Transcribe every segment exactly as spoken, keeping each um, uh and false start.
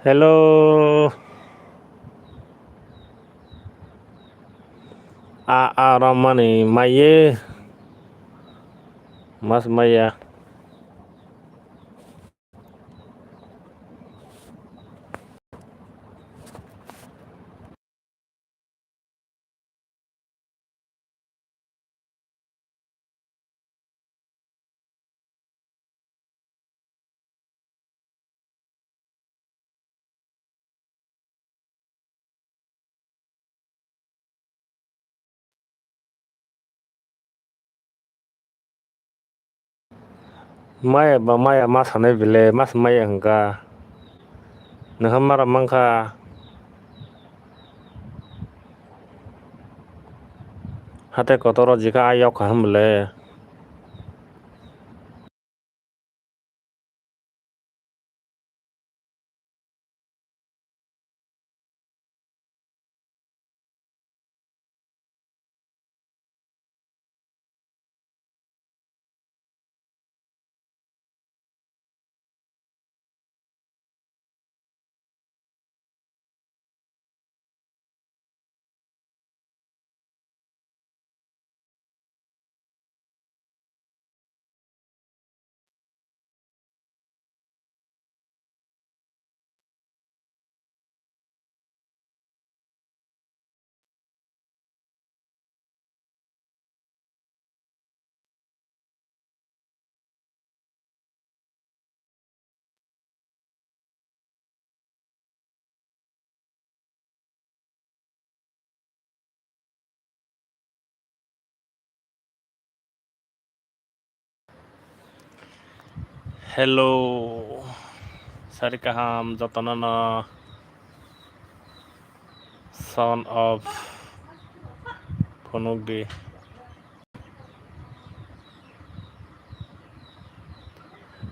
Hello. A, a, ramani maiye. Mas maya. Maya ba maya ma sanai bile, mas maya hwnkha. Nokha mara mankha. Hatai kotor o jikha ayok kaham bile. Hello, sari kaham jotono no. Son of phunukdi.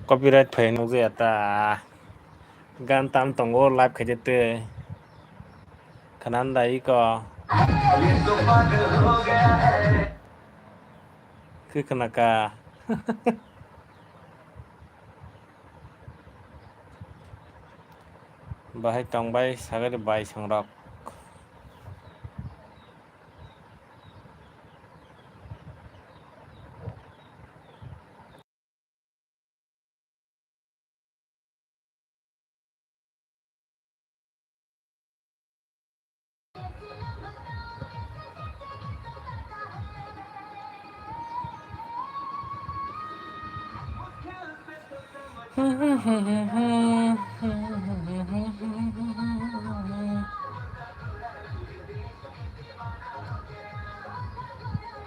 Copyright phai nukjaya ta. Gan tam tongo live khaide tei. Khana da iko. Khe khana ka. Bahai tongbai sagari bai songrok.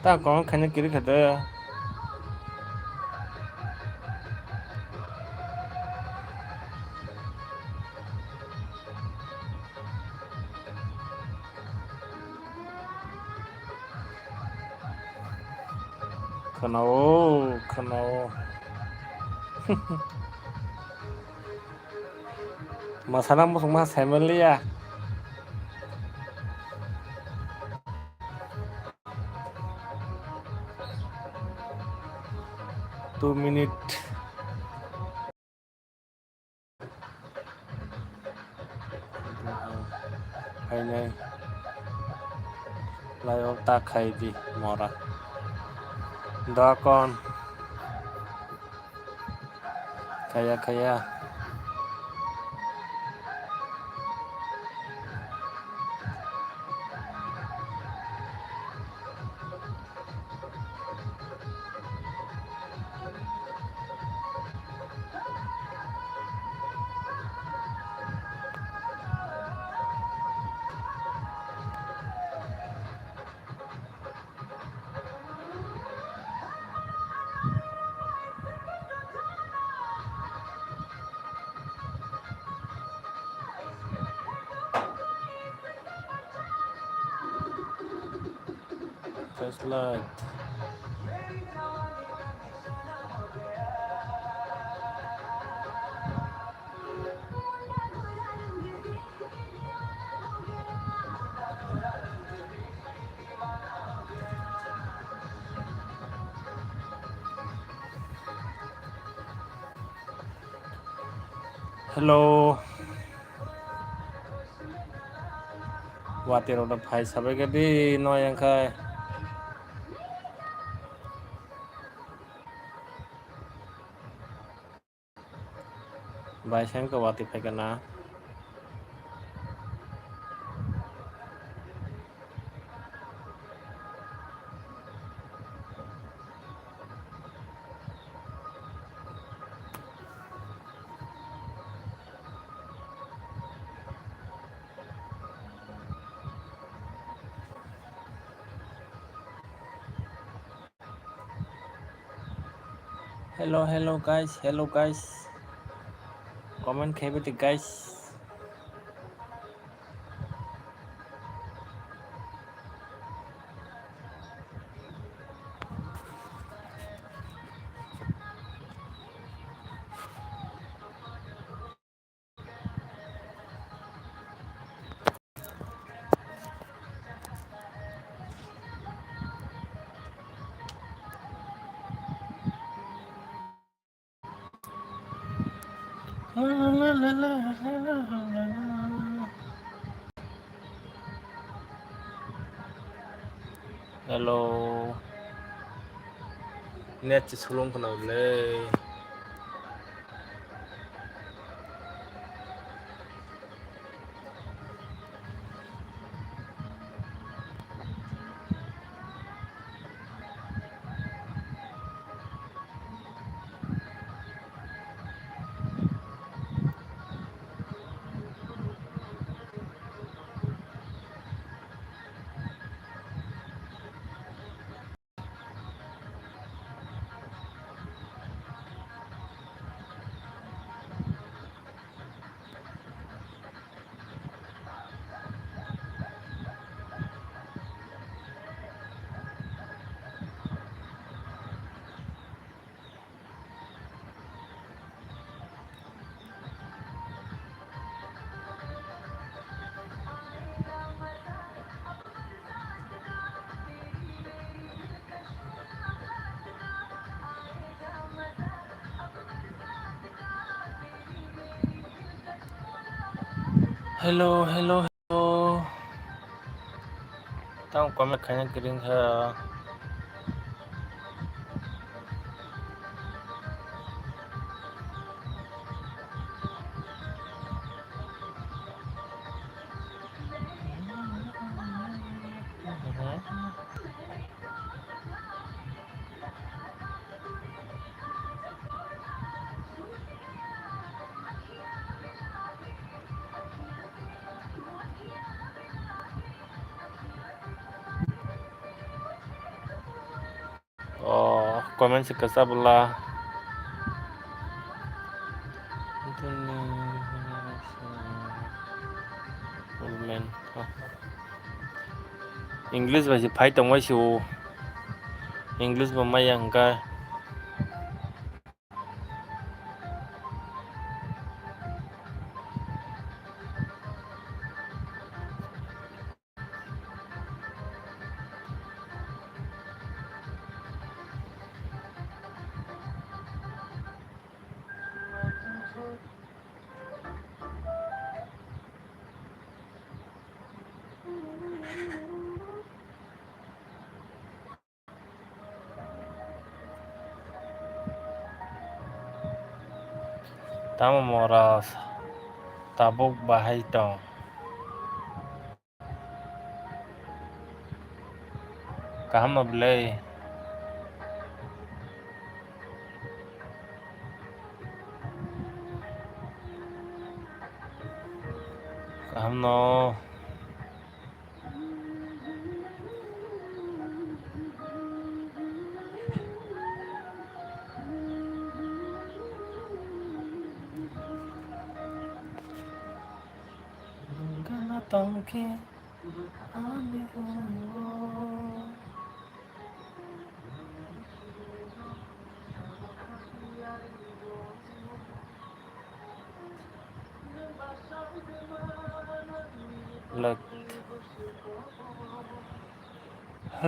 Ta kong khaina kiri khade. Khwnao, khwnao. Masana muchungma saimanliya. Two minute. Phainai. Lai o ta khai di mora. Dakon. Khaya, khaya. Flashlight. Hello. Party rok no phai sabai khe di noi wngkhai. Bai seng ko wati phai kana. Hello, hello guys, hello guys. Comment khaibadi guys. Hello. Net se sulung khna le. Hello, hello, hello. Tamo comment khaina kwrwng kha. O comment se kwchap bwla. English bai se phai tongbai se o. English bo maya hwnkhe. Tamo mora tabuk bahai tong? Kaham no belai. Kaham no. Gana tongkhe ani ungo. Lak.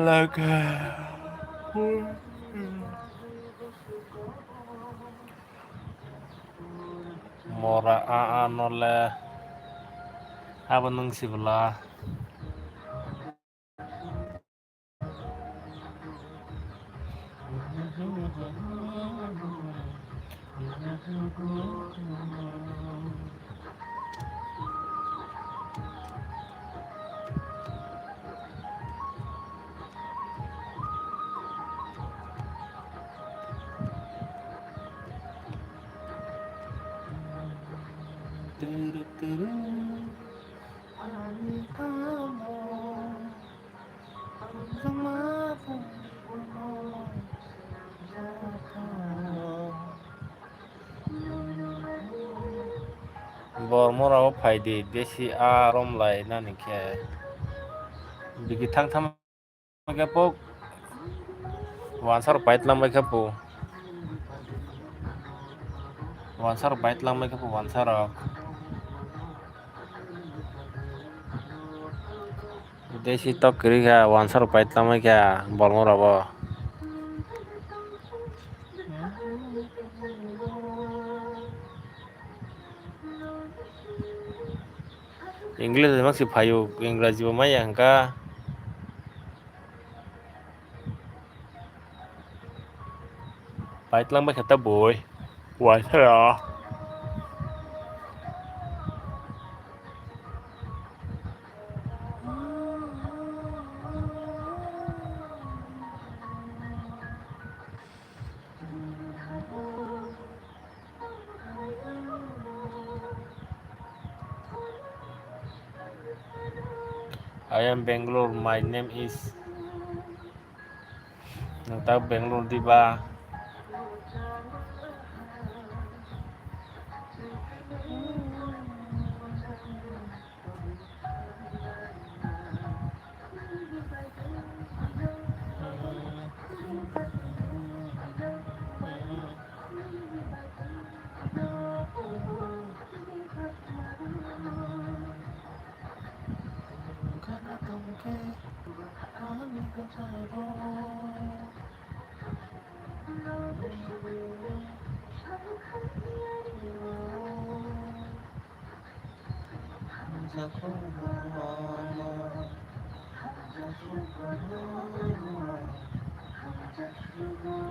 Lak. Mora a a no le abo nwng si bwla. Bormorao phaidi, desi a romlai nani khe. Bigi thang thang khe po, wansarok paitlang bai khe po. Wansarok paitlang bai khe po, wansarok. Desi tok kwrwi kha, wansarok paitlang bai kha, bormorok bo. English bai mangsi phaio, Engraji bo maya hwnkha. Paitlang bai kha ta boi. Waithara. I am Bangalore, my name is. Nang tak Bangalore di ba?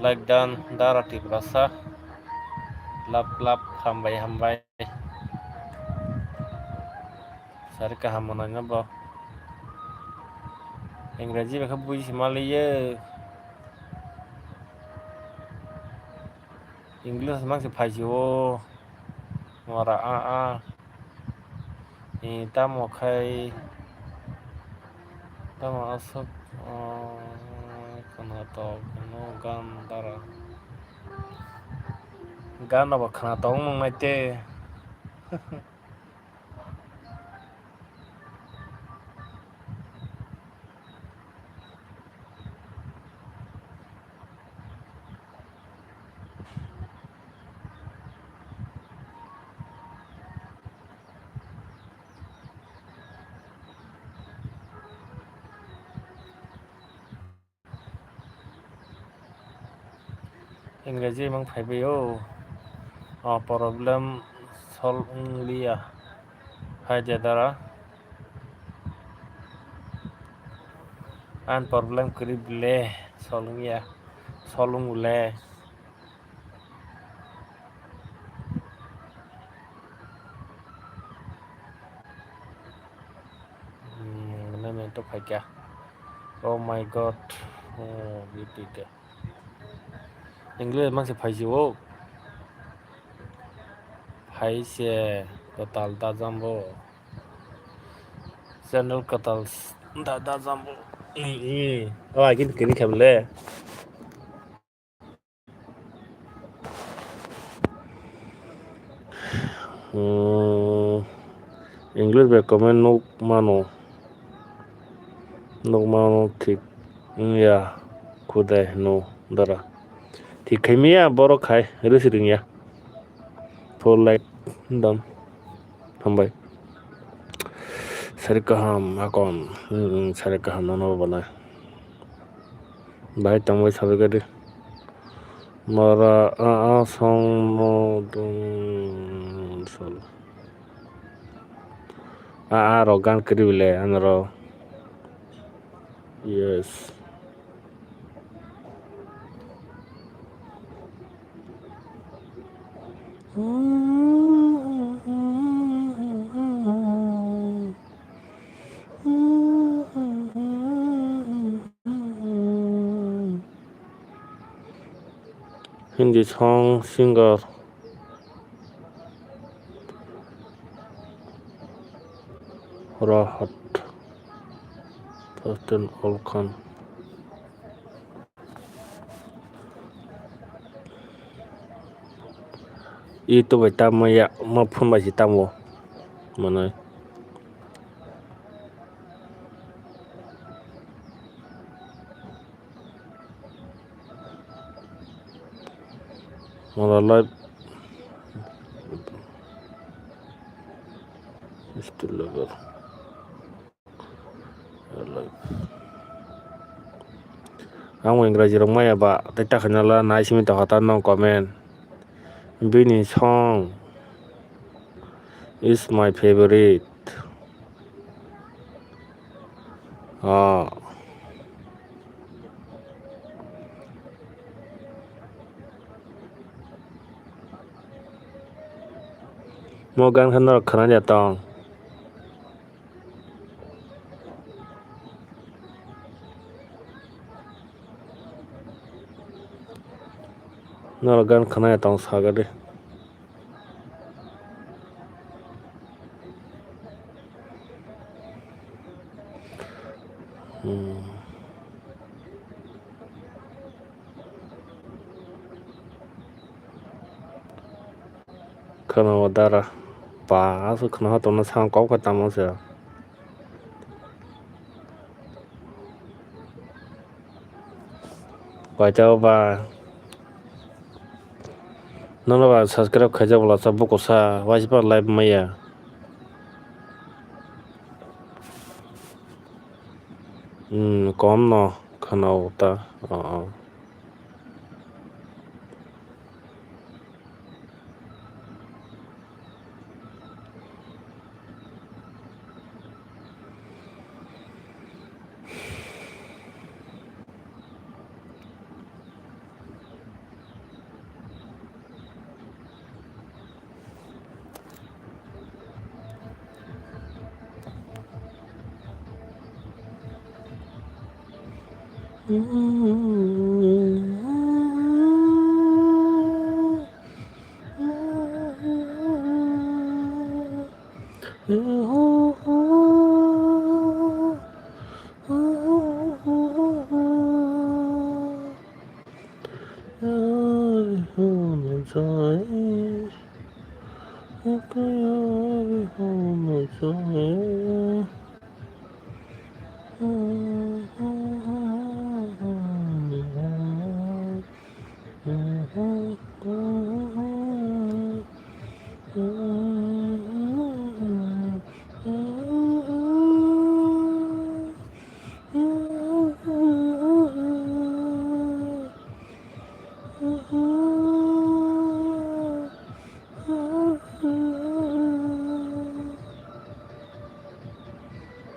Like dan dara Tiprasa. Lap lap, hambai hambai. Sari kaham mwnai no bo. Engraji bai khe buji se maliyo. English mang se phaisio. Mora a a. Ni tamo khai, tamo aswk, ah, khwnatok no gan dara. Gan no bo khwnatok wng nai te. Engraji mang phaibai o, o problem solve wng liya. Hai de dara. Ang problem kwrwi bwle solve wng ya. Solve wng bwle. Hmm, mane mento phaikha. Oh my God. Oh, gitu itu. English mang se phaisio. Phaise kwtal da jambo. Channel kwtal da, da jambo. Ni, ni. Oh, agin kini khamle. Hmm, English bai comment nuk mano. Nuk mano thik wngya khudai no dara. Thik khai maya borok khai rwsi rwngya. Four like dam. Hambai. Sari kaham akon. Hmm, sari kaham nono banai. Bahai tongbai sabai gadi. Mara a a song no dun sol. A a rok gan kiri bile anaro. Yes. Hindi song singer Rahat Hussain Ali Khan. YouTube bai tamo ya, mo phone bai se tamo. Mane. Mala live. Still level. Ang bo Ingraji rok maya ba, tei ta khaina la nai simi tongkha ta nong comment. Bini song is my favorite. Ah. Mo gan khe norok khwnani ya tong. Norok gan khwnaya tong saga de. Hmm. Khwnao dara. Ba, aswk khwna tongna sakno kok khe tamo se. Kaisa o ba. Nono ba subscribe khaijak bwlasa bukusa, waisa live maya. Hmm, kom no khwnao ta. Oh, oh.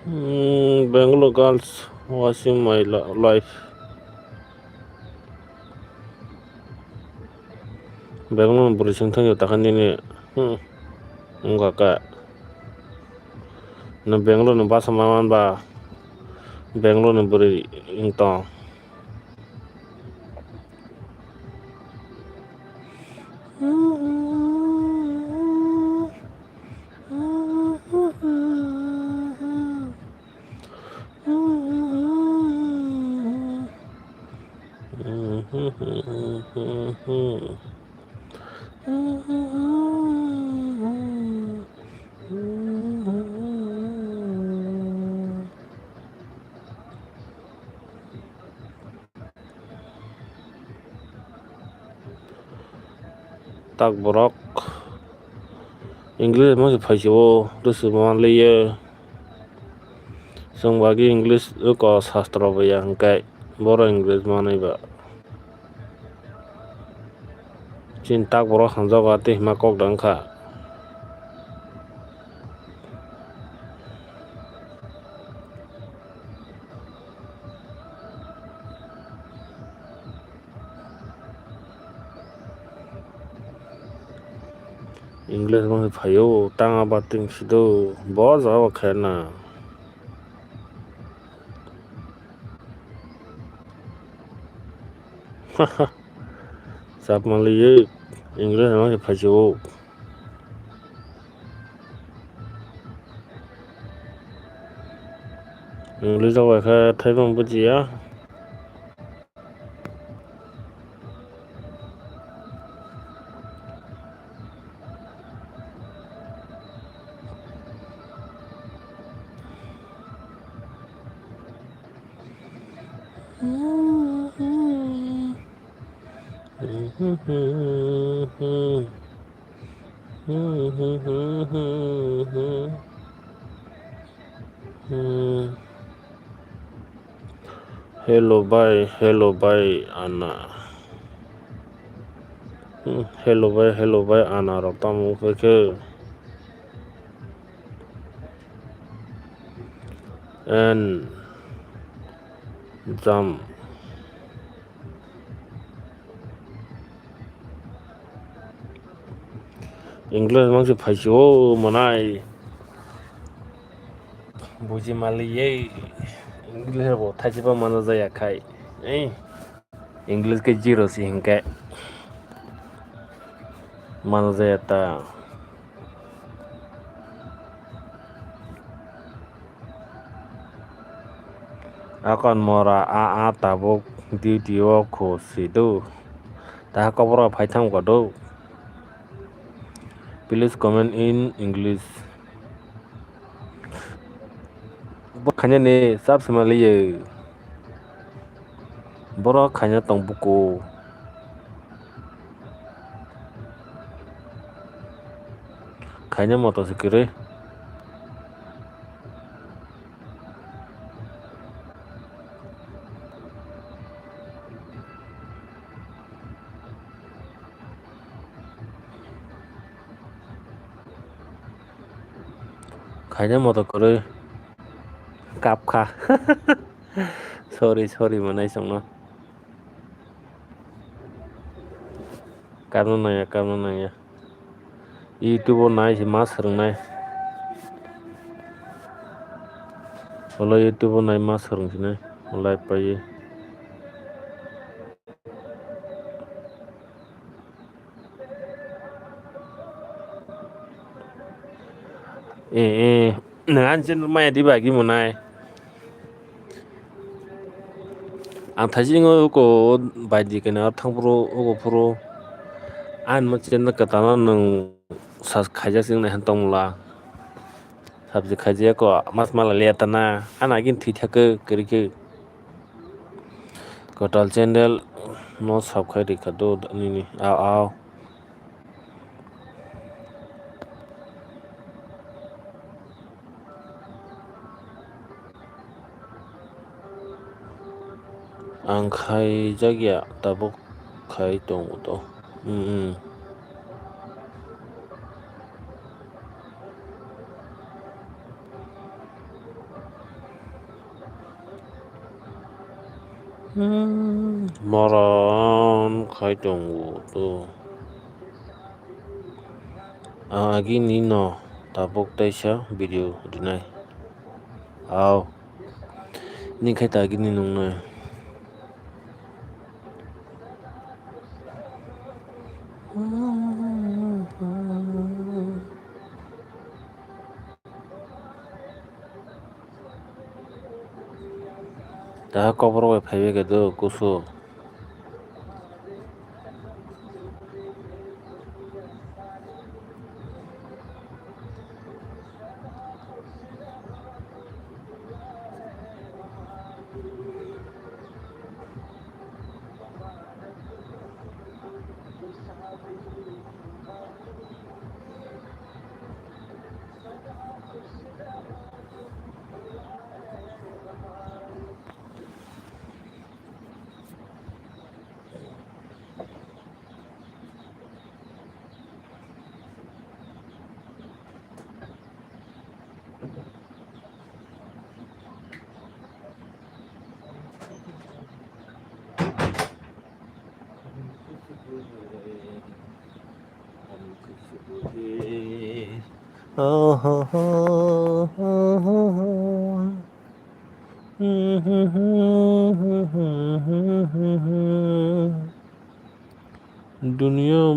Hmm, Bangalore girls watching my li-, live. Bangalore ni bwrwi chwng thangwi takha nini, hmm, wngkha khe. Nwng Bangalore ni bwsa ma manba, Bangalore ni bwrwi wng tong. Tak borok English mo se phai se o, rwswi ma manliya. Chwng bagwi English o ko sastro bo ya hwnkhe, borok English manwi ba. Chini tak borok hamjakgo tei hima kok da wngkha. English ma phaio, tanga ba ting sido, bo jaga khe na. Chap maliye, English ma phaio. English rok bai khe thaibo bujiya. Hello bai, hello bai, ana. Hmm, hello bai, hello bai, ana rok tamo wngkha khe. And jump. English mangsi phaisio manai. Buji maliye. English bo thaisiba mana jaya khai. Eh. English ke zero si hinkhe. Mana jaya ta. Akon mora a a tabuk duty o kho si do. Taha kobor phai thang kodo. Please comment in English. Bo khaina ni chap sima liye. Borok khaina tong buko. Khaina moto se kwrwi. Khaina moto kwrwi kap kha. Sorry, sorry, manai songno. Kapna nangya, kapna nangya. YouTube o nai se ma swrwngnai. Ulo YouTube o nai ma swrwng sinai. Live paiwi. Eh, eh, nang ani channel maya di bagi monai. Ang thaising o uko bai di kena thang phuru uko phuru. Ani mo channel kwtal no nung subscribe khaijak sing nai han tong mula. Subscribe khaijak ko mas mala liya tana. Ana gin thwi thak kwrwi khe. Kwtal channel no subscribe rikha do nini. Aw, aw. Ang khaijak ya, tabuk khai tongo to. Mm, mm. Hmm, moron khai tongo to. Ang agini no tabuk teisa video rinai. Aw. Ni khai ta agini nungnai. Taha kobor bai phaibai khe do kusu. दुनिया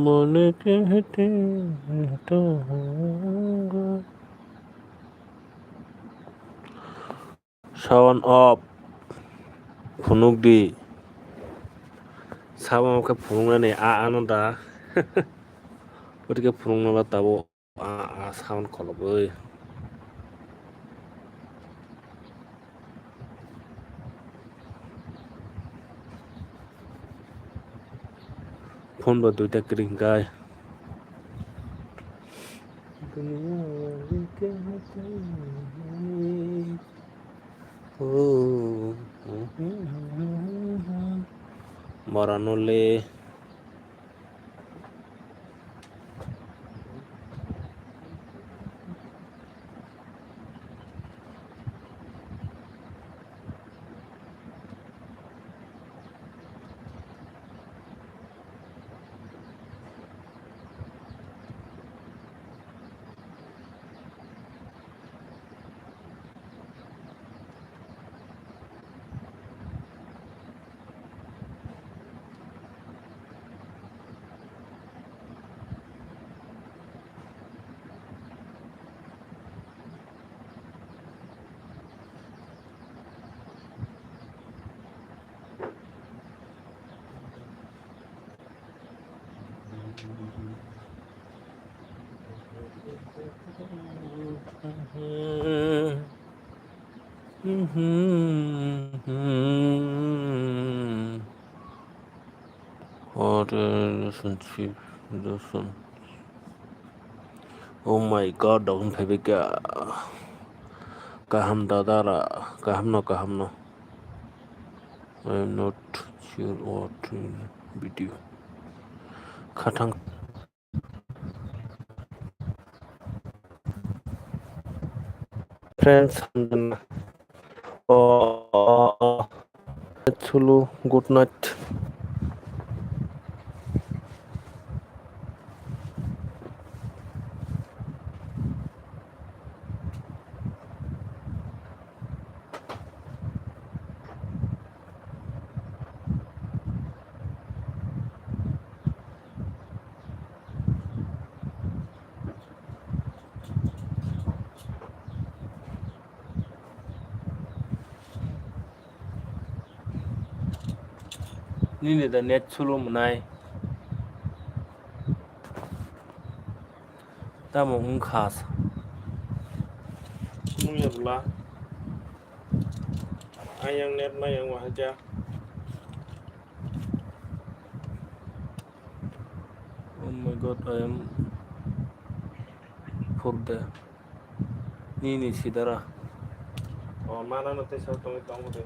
वाले कहते हैं तो होगा। Sound off. Phunuk di. Sound off khe phunuknani a ano da. Oti khe phunukno la tabo a, a sound kholobwi. Phone bo duita kwrwi hwnkhe. Boranole. What a relationship, relationship. Oh my God, down phaibai ka. Kaham dadara, kaham no, kaham no. I am not sure what in video. Khathang. Friends, hamjana. Oh, oh, oh. Sulu, good night. Nini da net sulu mwnai. Tamo wngkha sa. Wngya bwla. Ayang net mayang wahaja. Oh my God, I am poor de. Nini sidara. Oh, mana no tesa tongi tongo de.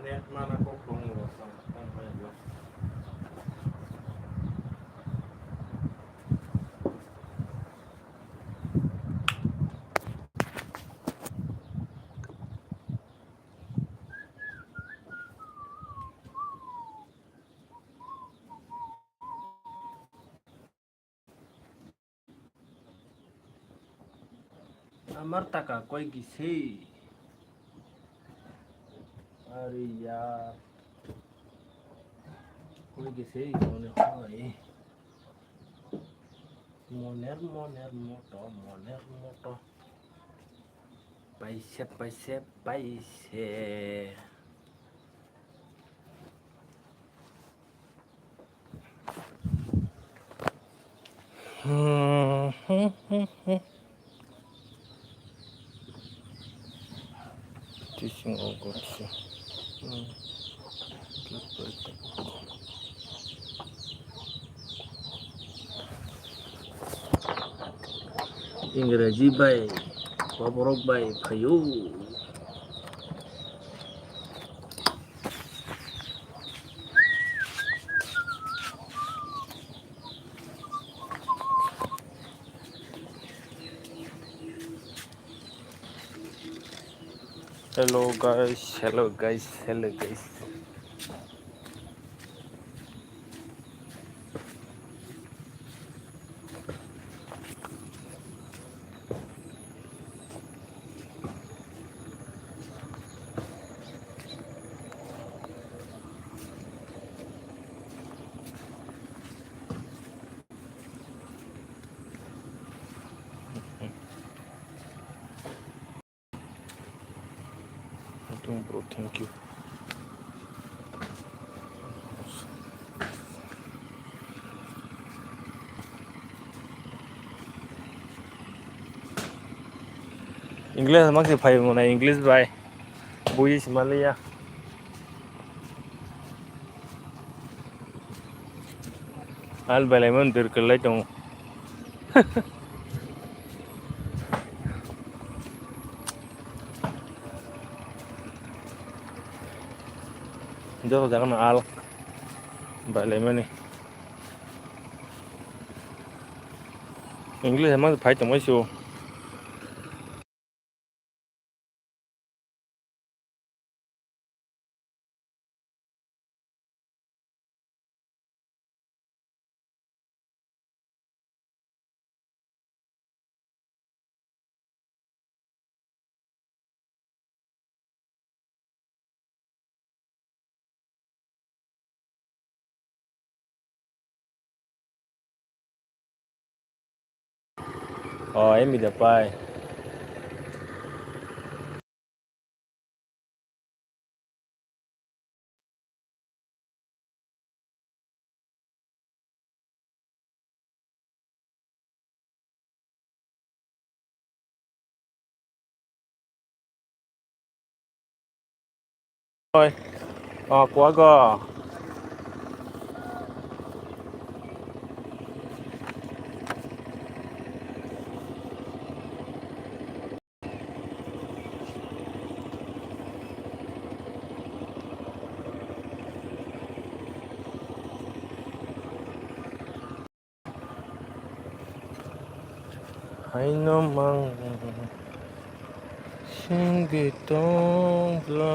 Net mana kok tongo. Amar taka koi gisei. Are yaar. Koi gisei mone hoi. Moner, moner, moto, moner, moto. Paise, paise, paise. Teaching of God. Hmm. Ingreji bai, koborok bai phaio. Hello guys, hello guys, hello guys. Thank you, bro. Thank you. English ma khe phai mwnai, English bai buji se manliya. Al belai man dur kwlai tongo. Joto jaga no al belai mani. English ma phai tongmai su. O, emi da pai. Oi. O, kuago. Haino mang singwi tongla.